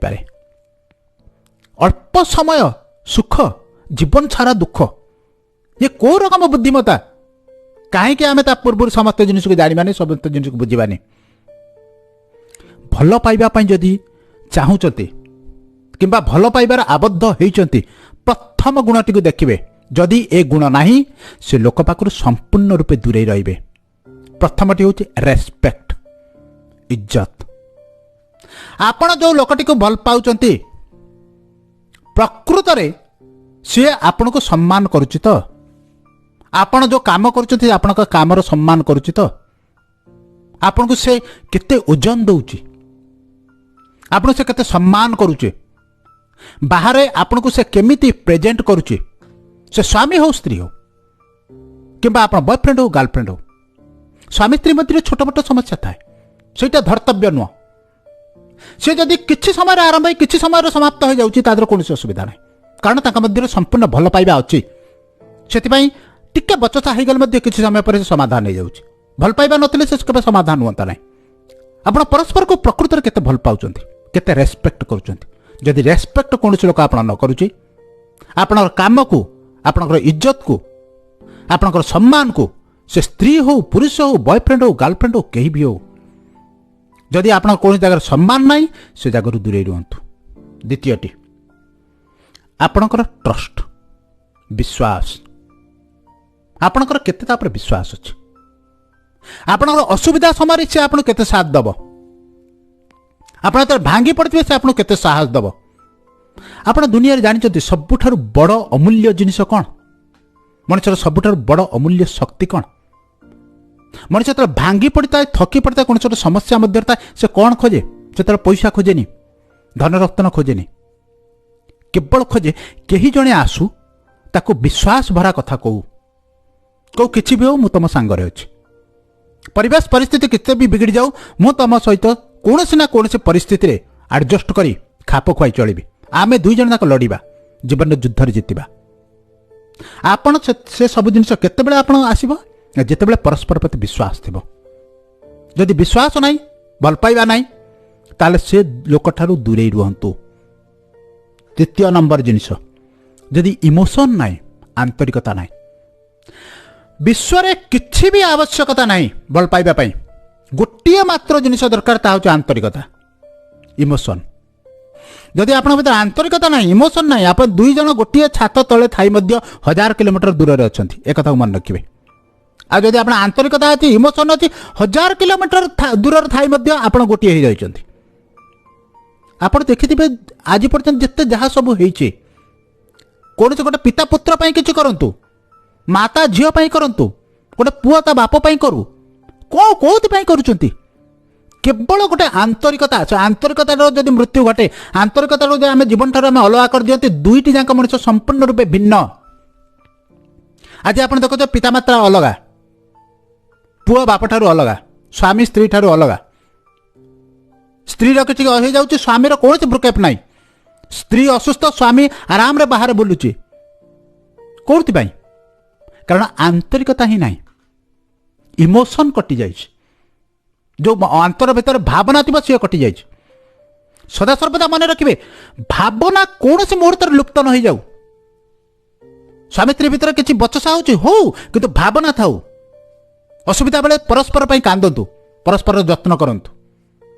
ହେଇପାରେ। ଅଳ୍ପ ସମୟ ସୁଖ, ଜୀବନ ସାରା ଦୁଃଖ, ଇଏ କୋଉ ରକମ ବୁଦ୍ଧିମତା? କାହିଁକି ଆମେ ତା ପୂର୍ବରୁ ସମସ୍ତ ଜିନିଷକୁ ଜାଣିବାନି, ସମସ୍ତ ଜିନିଷକୁ ବୁଝିବାନି? ଭଲ ପାଇବା ପାଇଁ ଯଦି ଚାହୁଁଛନ୍ତି କିମ୍ବା ଭଲ ପାଇବାର ଆବଦ୍ଧ ହେଇଛନ୍ତି, ପ୍ରଥମ ଗୁଣଟିକୁ ଦେଖିବେ। ଯଦି ଏ ଗୁଣ ନାହିଁ, ସେ ଲୋକ ପାଖରୁ ସମ୍ପୂର୍ଣ୍ଣ ରୂପେ ଦୂରେଇ ରହିବେ। ପ୍ରଥମଟି ହେଉଛି ରେସ୍ପେକ୍ଟ, ଇଜ୍ଜତ। ଆପଣ ଯେଉଁ ଲୋକଟିକୁ ଭଲ ପାଉଛନ୍ତି, ପ୍ରକୃତରେ ସିଏ ଆପଣଙ୍କୁ ସମ୍ମାନ କରୁଛି ତ? ଆପଣ ଯେଉଁ କାମ କରୁଛନ୍ତି, ଆପଣଙ୍କ କାମର ସମ୍ମାନ କରୁଛି ତ? ଆପଣଙ୍କୁ ସେ କେତେ ଓଜନ ଦେଉଛି? ଆପଣଙ୍କୁ ସେ କେତେ ସମ୍ମାନ କରୁଛି? ବାହାରେ ଆପଣଙ୍କୁ ସେ କେମିତି ପ୍ରେଜେଣ୍ଟ କରୁଛି? ସେ ସ୍ୱାମୀ ହଉ, ସ୍ତ୍ରୀ ହଉ, କିମ୍ବା ଆପଣ ବୟଫ୍ରେଣ୍ଡ ହଉ, ଗାର୍ଲଫ୍ରେଣ୍ଡ ହଉ। ସ୍ୱାମୀ ସ୍ତ୍ରୀ ମଧ୍ୟରେ ଛୋଟ ମୋଟ ସମସ୍ୟା ଥାଏ, ସେଇଟା ଧର୍ତ୍ତବ୍ୟ ନୁହଁ। ସେ ଯଦି କିଛି ସମୟରେ ଆରମ୍ଭ ହେଇ କିଛି ସମୟରେ ସମାପ୍ତ ହୋଇଯାଉଛି, ତା ଦେହରେ କୌଣସି ଅସୁବିଧା ନାହିଁ, କାରଣ ତାଙ୍କ ମଧ୍ୟରେ ସମ୍ପୂର୍ଣ୍ଣ ଭଲ ପାଇବା ଅଛି। ସେଥିପାଇଁ ଟିକେ ବଚସା ହେଇଗଲେ ମଧ୍ୟ କିଛି ସମୟ ପରେ ସେ ସମାଧାନ ହେଇଯାଉଛି। ଭଲ ପାଇବା ନଥିଲେ ସେ କେବେ ସମାଧାନ ହୁଅନ୍ତା ନାହିଁ। ଆପଣ ପରସ୍ପରକୁ ପ୍ରକୃତରେ କେତେ ଭଲ ପାଉଛନ୍ତି, କେତେ ରେସ୍ପେକ୍ଟ କରୁଛନ୍ତି? ଯଦି ରେସ୍ପେକ୍ଟ କୌଣସି ଲୋକ ଆପଣ ନ କରୁଛି, ଆପଣଙ୍କର କାମକୁ, ଆପଣଙ୍କର ଇଜ୍ଜତକୁ, ଆପଣଙ୍କର ସମ୍ମାନକୁ, ସେ ସ୍ତ୍ରୀ ହଉ, ପୁରୁଷ ହଉ, ବୟଫ୍ରେଣ୍ଡ ହଉ, ଗାର୍ଲଫ୍ରେଣ୍ଡ ହଉ, କେହି ବି ହଉ, ଯଦି ଆପଣଙ୍କ କୌଣସି ଜାଗାରେ ସମ୍ମାନ ନାହିଁ, ସେ ଜାଗାରୁ ଦୂରେଇ ରୁହନ୍ତୁ। ଦ୍ୱିତୀୟଟି ଆପଣଙ୍କର ଟ୍ରଷ୍ଟ, ବିଶ୍ୱାସ। ଆପଣଙ୍କର କେତେ ତା ଉପରେ ବିଶ୍ୱାସ ଅଛି? ଆପଣଙ୍କର ଅସୁବିଧା ସମୟରେ ସେ ଆପଣଙ୍କୁ କେତେ ସାଥ ଦେବ? ଆପଣ ଯେତେବେଳେ ଭାଙ୍ଗି ପଡ଼ିଥିବେ, ସେ ଆପଣଙ୍କୁ କେତେ ସାହସ ଦେବ? ଆପଣ ଦୁନିଆରେ ଜାଣିଛନ୍ତି ସବୁଠାରୁ ବଡ଼ ଅମୂଲ୍ୟ ଜିନିଷ କ'ଣ? ମଣିଷର ସବୁଠାରୁ ବଡ଼ ଅମୂଲ୍ୟ ଶକ୍ତି କ'ଣ? ମଣିଷ ଯେତେବେଳେ ଭାଙ୍ଗି ପଡ଼ିଥାଏ, ଥକି ପଡ଼ିଥାଏ, କୌଣସି ଗୋଟେ ସମସ୍ୟା ମଧ୍ୟରେ ଥାଏ, ସେ କ'ଣ ଖୋଜେ? ସେତେବେଳେ ପଇସା ଖୋଜେନି, ଧନରତ୍ନ ଖୋଜେନି, କେବଳ ଖୋଜେ କେହି ଜଣେ ଆସୁ, ତାକୁ ବିଶ୍ୱାସ ଭରା କଥା କହୁ, କହୁ, କିଛି ବି ହଉ ମୁଁ ତମ ସାଙ୍ଗରେ ଅଛି। ପରିବେଶ ପରିସ୍ଥିତି କେତେ ବି ବିଗିଡ଼ି ଯାଉ, ମୁଁ ତମ ସହିତ କୌଣସି ନା କୌଣସି ପରିସ୍ଥିତିରେ ଆଡ଼ଜଷ୍ଟ କରି ଖାପ ଖୁଆଇ ଚଳିବି। ଆମେ ଦୁଇ ଜଣ ଯାକ ଲଢ଼ିବା, ଜୀବନର ଯୁଦ୍ଧରେ ଜିତିବା। ଆପଣ ସେ ସବୁ ଜିନିଷ କେତେବେଳେ ଆପଣ ଆସିବ? ଯେତେବେଳେ ପରସ୍ପର ପ୍ରତି ବିଶ୍ୱାସ ଥିବ। ଯଦି ବିଶ୍ୱାସ ନାହିଁ, ଭଲ ପାଇବା ନାହିଁ, ତାହେଲେ ସେ ଲୋକଠାରୁ ଦୂରେଇ ରୁହନ୍ତୁ। ତୃତୀୟ ନମ୍ବର ଜିନିଷ, ଯଦି ଇମୋସନ୍ ନାହିଁ, ଆନ୍ତରିକତା ନାହିଁ। ବିଶ୍ୱରେ କିଛି ବି ଆବଶ୍ୟକତା ନାହିଁ ଭଲ ପାଇବା ପାଇଁ। ଗୋଟିଏ ମାତ୍ର ଜିନିଷ ଦରକାର, ତାହା ହେଉଛି ଆନ୍ତରିକତା, ଇମୋସନ୍। ଯଦି ଆପଣଙ୍କ ଭିତରେ ଆନ୍ତରିକତା ନାହିଁ, ଇମୋସନ୍ ନାହିଁ, ଆପଣ ଦୁଇ ଜଣ ଗୋଟିଏ ଛାତ ତଳେ ଥାଇ ମଧ୍ୟ 1000 କିଲୋମିଟର ଦୂରରେ ଅଛନ୍ତି, ଏକଥାକୁ ମନେ ରଖିବେ। ଆଉ ଯଦି ଆପଣ ଆନ୍ତରିକତା ଅଛି, ଇମୋସନ୍ ଅଛି, 1000 କିଲୋମିଟର ଦୂରରେ ଥାଇ ମଧ୍ୟ ଆପଣ ଗୋଟିଏ ହେଇଯାଇଛନ୍ତି। ଆପଣ ଦେଖିଥିବେ, ଆଜି ପର୍ଯ୍ୟନ୍ତ ଯେତେ ଯାହା ସବୁ ହେଇଛି, କୌଣସି ଗୋଟେ ପିତା ପୁତ୍ର ପାଇଁ କିଛି କରନ୍ତୁ, ମାତା ଝିଅ ପାଇଁ କରନ୍ତୁ, ଗୋଟେ ପୁଅ ତା ବାପ ପାଇଁ କରୁ, କ'ଣ କୋଉଥିପାଇଁ କରୁଛନ୍ତି? କେବଳ ଗୋଟେ ଆନ୍ତରିକତା। ସେ ଆନ୍ତରିକତାର ଯଦି ମୃତ୍ୟୁ ଘଟେ, ଆନ୍ତରିକତାର ଯଦି ଆମେ ଜୀବନଠାରୁ ଆମେ ଅଲଗା କରିଦିଅନ୍ତି, ଦୁଇଟି ଯାକ ମଣିଷ ସମ୍ପୂର୍ଣ୍ଣ ରୂପେ ଭିନ୍ନ। ଆଜି ଆପଣ ଦେଖୁଛ, ପିତାମାତା ଅଲଗା, ପୁଅ ବାପଠାରୁ ଅଲଗା, ସ୍ୱାମୀ ସ୍ତ୍ରୀ ଠାରୁ ଅଲଗା। ସ୍ତ୍ରୀର କିଛି ହେଇଯାଉଛି, ସ୍ୱାମୀର କୌଣସି ଭ୍ରୂକ୍ଷେପ ନାହିଁ। ସ୍ତ୍ରୀ ଅସୁସ୍ଥ, ସ୍ୱାମୀ ଆରାମରେ ବାହାରେ ବୁଲୁଛି। କୋଉଥିପାଇଁ? କାରଣ ଆନ୍ତରିକତା ହିଁ ନାହିଁ, ଇମୋସନ୍ କଟିଯାଇଛି। ଯେଉଁ ଅନ୍ତର ଭିତରେ ଭାବନା ଥିବ, ସିଏ କଟିଯାଇଛି। ସଦାସର୍ବଦା ମନେ ରଖିବେ, ଭାବନା କୌଣସି ମୁହୂର୍ତ୍ତରେ ଲୁପ୍ତ ନ ହେଇଯାଉ। ସ୍ୱାମୀ ସ୍ତ୍ରୀ ଭିତରେ କିଛି ବଚସା ହେଉଛି, ହଉ, କିନ୍ତୁ ଭାବନା ଥାଉ। ଅସୁବିଧା ବେଳେ ପରସ୍ପର ପାଇଁ କାନ୍ଦନ୍ତୁ, ପରସ୍ପରର ଯତ୍ନ କରନ୍ତୁ।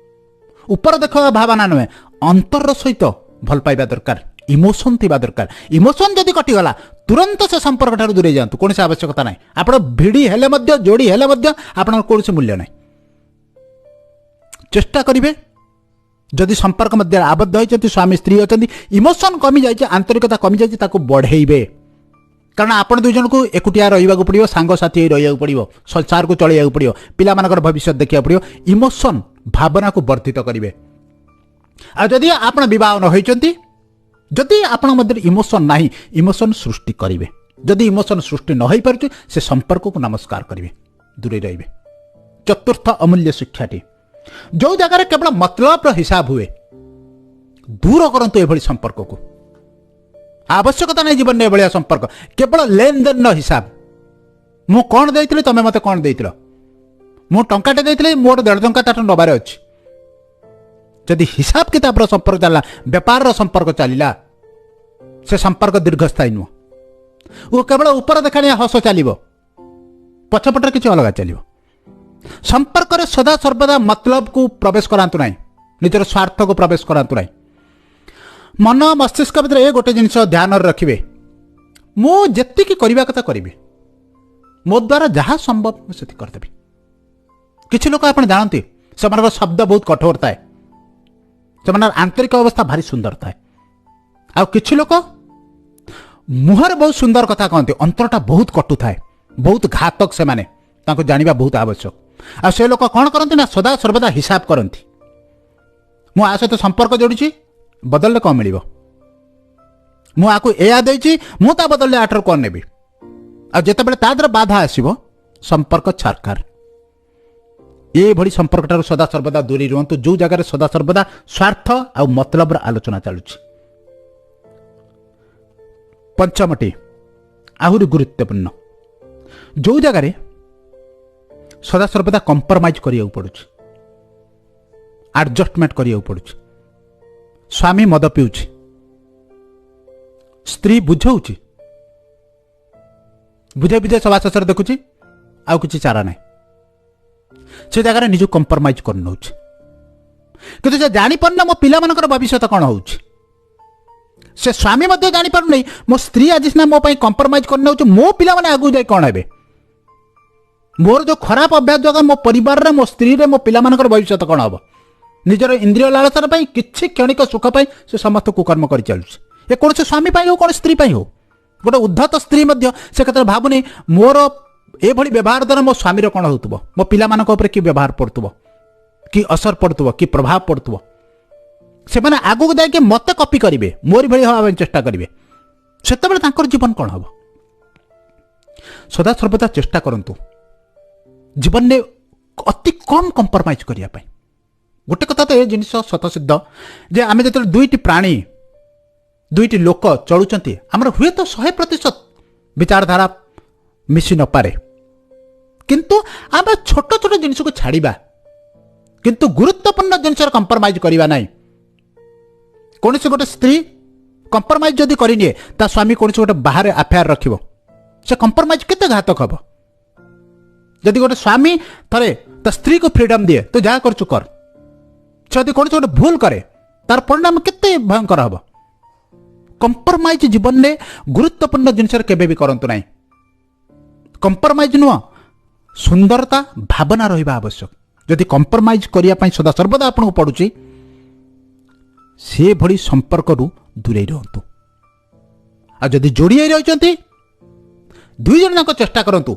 ଉପର ଦେଖ ଭାବନା ନୁହେଁ, ଅନ୍ତରର ସହିତ ଭଲ ପାଇବା ଦରକାର, ଇମୋସନ୍ ଥିବା ଦରକାର। ଇମୋସନ୍ ଯଦି କଟିଗଲା, ତୁରନ୍ତ ସେ ସମ୍ପର୍କ ଠାରୁ ଦୂରେଇ ଯାଆନ୍ତୁ। କୌଣସି ଆବଶ୍ୟକତା ନାହିଁ। ଆପଣ ଭିଡ଼ି ହେଲେ ମଧ୍ୟ, ଯୋଡ଼ି ହେଲେ ମଧ୍ୟ ଆପଣଙ୍କର କୌଣସି ମୂଲ୍ୟ ନାହିଁ। ଚେଷ୍ଟା କରିବେ, ଯଦି ସମ୍ପର୍କ ମଧ୍ୟରେ ଆବଦ୍ଧ ହୋଇଛନ୍ତି, ସ୍ୱାମୀ ସ୍ତ୍ରୀ ଅଛନ୍ତି, ଇମୋସନ୍ କମିଯାଇଛି, ଆନ୍ତରିକତା କମିଯାଇଛି, ତାକୁ ବଢ଼େଇବେ। କାରଣ ଆପଣ ଦୁଇ ଜଣଙ୍କୁ ଏକୁଟିଆ ରହିବାକୁ ପଡ଼ିବ, ସାଙ୍ଗସାଥି ହେଇ ରହିବାକୁ ପଡ଼ିବ, ସଂସାରକୁ ଚଳେଇବାକୁ ପଡ଼ିବ, ପିଲାମାନଙ୍କର ଭବିଷ୍ୟତ ଦେଖିବାକୁ ପଡ଼ିବ। ଇମୋସନ୍, ଭାବନାକୁ ବର୍ଦ୍ଧିତ କରିବେ। ଆଉ ଯଦି ଆପଣ ବିବାହ ନ ହୋଇଛନ୍ତି, ଯଦି ଆପଣଙ୍କ ମଧ୍ୟରେ ଇମୋସନ୍ ନାହିଁ, ଇମୋସନ୍ ସୃଷ୍ଟି କରିବେ। ଯଦି ଇମୋସନ୍ ସୃଷ୍ଟି ନ ହୋଇପାରୁଛି, ସେ ସମ୍ପର୍କକୁ ନମସ୍କାର କରିବେ, ଦୂରେଇ ରହିବେ। ଚତୁର୍ଥ ଅମୂଲ୍ୟ ଶିକ୍ଷାଟି, ଯେଉଁ ଜାଗାରେ କେବଳ ମତଲବର ହିସାବ ହୁଏ, ଦୂର କରନ୍ତୁ ଏଭଳି ସମ୍ପର୍କକୁ। ଆବଶ୍ୟକତା ନାହିଁ ଜୀବନରେ ଏଭଳିଆ ସମ୍ପର୍କ। କେବଳ ଲେନଦେନର ହିସାବ, ମୁଁ କ'ଣ ଦେଇଥିଲି, ତମେ ମୋତେ କ'ଣ ଦେଇଥିଲ, ମୁଁ ଟଙ୍କାଟେ ଦେଇଥିଲି, ମୋର 1.5 ଟଙ୍କା ତାଠୁ ନେବାର ଅଛି। ଯଦି ହିସାବ କିତାବର ସମ୍ପର୍କ ଚାଲିଲା, ବେପାରର ସମ୍ପର୍କ ଚାଲିଲା, ସେ ସମ୍ପର୍କ ଦୀର୍ଘସ୍ଥାୟୀ ନୁହଁ। ଓ କେବଳ ଉପର ଦେଖାଣିଆ ହସ ଚାଲିବ, ପଛପଟରେ କିଛି ଅଲଗା ଚାଲିବ। ସମ୍ପର୍କରେ ସଦା ସର୍ବଦା ମତଲବକୁ ପ୍ରବେଶ କରାନ୍ତୁ ନାହିଁ, ନିଜର ସ୍ୱାର୍ଥକୁ ପ୍ରବେଶ କରାନ୍ତୁ ନାହିଁ। ମନ ମସ୍ତିଷ୍କ ଭିତରେ ଏ ଗୋଟେ ଜିନିଷ ଧ୍ୟାନରେ ରଖିବେ, ମୁଁ ଯେତିକି କରିବା କଥା କରିବି, ମୋ ଦ୍ୱାରା ଯାହା ସମ୍ଭବ ମୁଁ ସେତିକି କରିଦେବି। କିଛି ଲୋକ ଆପଣ ଜାଣନ୍ତି, ସେମାନଙ୍କର ଶବ୍ଦ ବହୁତ କଠୋର ଥାଏ, ସେମାନଙ୍କର ଆନ୍ତରିକ ଅବସ୍ଥା ଭାରି ସୁନ୍ଦର ଥାଏ। ଆଉ କିଛି ଲୋକ ମୁହଁରେ ବହୁତ ସୁନ୍ଦର କଥା କହନ୍ତି, ଅନ୍ତରଟା ବହୁତ କଟୁଥାଏ, ବହୁତ ଘାତକ ସେମାନେ, ତାଙ୍କୁ ଜାଣିବା ବହୁତ ଆବଶ୍ୟକ। ଆଉ ସେ ଲୋକ କ'ଣ କରନ୍ତି ନା ସଦା ସର୍ବଦା ହିସାବ କରନ୍ତି, ମୁଁ ଆ ସହିତ ସମ୍ପର୍କ ଯୋଡ଼ିଛି, ବଦଳରେ କ'ଣ ମିଳିବ, ମୁଁ ଆକୁ ଏୟା ଦେଇଛି, ମୁଁ ତା ବଦଳରେ ଆଠାରୁ କ'ଣ ନେବି। ଆଉ ଯେତେବେଳେ ତା ଦେହରେ ବାଧା ଆସିବ, ସମ୍ପର୍କ ଛାରଖାର। ଏଭଳି ସମ୍ପର୍କଠାରୁ ସଦା ସର୍ବଦା ଦୂରେଇ ରୁହନ୍ତୁ, ଯେଉଁ ଜାଗାରେ ସଦା ସର୍ବଦା ସ୍ୱାର୍ଥ ଆଉ ମତଲବର ଆଲୋଚନା ଚାଲୁଛି। ପଞ୍ଚମଟି ଆହୁରି ଗୁରୁତ୍ୱପୂର୍ଣ୍ଣ, ଯେଉଁ ଜାଗାରେ ସଦା ସର୍ବଦା କମ୍ପ୍ରମାଇଜ କରିବାକୁ ପଡ଼ୁଛି, ଆଡ଼ଜଷ୍ଟମେଣ୍ଟ କରିବାକୁ ପଡ଼ୁଛି। ସ୍ୱାମୀ ମଦ ପିଉଛି, ସ୍ତ୍ରୀ ବୁଝଉଛି, ବୁଝେଇ ବୁଝେଇ ସବା ଶେଷରେ ଦେଖୁଛି ଆଉ କିଛି ଚାରା ନାହିଁ, ସେ ଜାଗାରେ ନିଜକୁ କମ୍ପ୍ରମାଇଜ କରିନେଉଛି। କିନ୍ତୁ ସେ ଜାଣିପାରୁନା ମୋ ପିଲାମାନଙ୍କର ଭବିଷ୍ୟତ କ'ଣ ହେଉଛି। ସେ ସ୍ୱାମୀ ମଧ୍ୟ ଜାଣିପାରୁନି ମୋ ସ୍ତ୍ରୀ ଆଜି ସିନା ମୋ ପାଇଁ କମ୍ପ୍ରମାଇଜ କରିନେଉଛି, ମୋ ପିଲାମାନେ ଆଗକୁ ଯାଇ କ'ଣ ହେବେ, ମୋର ଯେଉଁ ଖରାପ ଅଭ୍ୟାସ ଯୋଗୁଁ ମୋ ପରିବାରରେ, ମୋ ସ୍ତ୍ରୀରେ, ମୋ ପିଲାମାନଙ୍କର ଭବିଷ୍ୟତ କ'ଣ ହେବ। ନିଜର ଇନ୍ଦ୍ରିୟ ଲାଳସାର ପାଇଁ, କିଛି କ୍ଷଣିକ ସୁଖ ପାଇଁ ସେ ସମସ୍ତ କୁକର୍ମ କରି ଚାଲୁଛି। ଏ କୌଣସି ସ୍ୱାମୀ ପାଇଁ ହଉ, କୌଣସି ସ୍ତ୍ରୀ ପାଇଁ ହଉ। ଗୋଟେ ଉଦ୍ଧତ ସ୍ତ୍ରୀ ମଧ୍ୟ ସେ କ୍ଷେତ୍ରରେ ଭାବୁନି ମୋର ଏଭଳି ବ୍ୟବହାର ଦ୍ୱାରା ମୋ ସ୍ୱାମୀର କ'ଣ ହେଉଥିବ, ମୋ ପିଲାମାନଙ୍କ ଉପରେ କି ବ୍ୟବହାର ପଡ଼ୁଥିବ, କି ଅସର ପଡ଼ୁଥିବ, କି ପ୍ରଭାବ ପଡ଼ୁଥିବ। ସେମାନେ ଆଗକୁ ଯାଇକି ମୋତେ କପି କରିବେ, ମୋରି ଭଳି ହେବା ପାଇଁ ଚେଷ୍ଟା କରିବେ, ସେତେବେଳେ ତାଙ୍କର ଜୀବନ କ'ଣ ହେବ। ସଦାସର୍ବଦା ଚେଷ୍ଟା କରନ୍ତୁ ଜୀବନରେ ଅତି କମ୍ କମ୍ପ୍ରମାଇଜ କରିବା ପାଇଁ। ଗୋଟେ କଥା ତ ଏ ଜିନିଷ ସ୍ୱତଃସିଦ୍ଧ ଯେ ଆମେ ଯେତେବେଳେ ଦୁଇଟି ପ୍ରାଣୀ, ଦୁଇଟି ଲୋକ ଚଳୁଛନ୍ତି, ଆମର ହୁଏତ 100% ବିଚାରଧାରା ମିଶି ନପାରେ, କିନ୍ତୁ ଆମେ ଛୋଟ ଛୋଟ ଜିନିଷକୁ ଛାଡ଼ିବା, କିନ୍ତୁ ଗୁରୁତ୍ୱପୂର୍ଣ୍ଣ ଜିନିଷର କମ୍ପ୍ରମାଇଜ କରିବା ନାହିଁ। କୌଣସି ଗୋଟେ ସ୍ତ୍ରୀ କମ୍ପ୍ରମାଇଜ ଯଦି କରିନିଏ, ତା ସ୍ୱାମୀ କୌଣସି ଗୋଟେ ବାହାରେ ଆଫେୟାର ରଖିବ, ସେ କମ୍ପ୍ରମାଇଜ କେତେ ଘାତକ ହେବ। ଯଦି ଗୋଟେ ସ୍ୱାମୀ ଥରେ ତା ସ୍ତ୍ରୀକୁ ଫ୍ରିଡମ୍ ଦିଏ, ତୁ ଯାହା କରୁଛୁ କର, ସେ ଯଦି କୌଣସି ଗୋଟେ ଭୁଲ କରେ, ତାର ପରିଣାମ କେତେ ଭୟଙ୍କର ହେବ। କମ୍ପ୍ରମାଇଜ ଜୀବନରେ ଗୁରୁତ୍ୱପୂର୍ଣ୍ଣ ଜିନିଷରେ କେବେ ବି କରନ୍ତୁ ନାହିଁ। କମ୍ପ୍ରମାଇଜ ନୁହଁ, ସୁନ୍ଦରତା ଭାବନା ରହିବା ଆବଶ୍ୟକ। ଯଦି କମ୍ପ୍ରମାଇଜ କରିବା ପାଇଁ ସଦା ସର୍ବଦା ଆପଣଙ୍କୁ ପଡ଼ୁଛି, ସେଭଳି ସମ୍ପର୍କରୁ ଦୂରେଇ ରୁହନ୍ତୁ। ଆଉ ଯଦି ଯୋଡ଼ି ହେଇ ରହିଛନ୍ତି, ଦୁଇ ଜଣ ଯାକ ଚେଷ୍ଟା କରନ୍ତୁ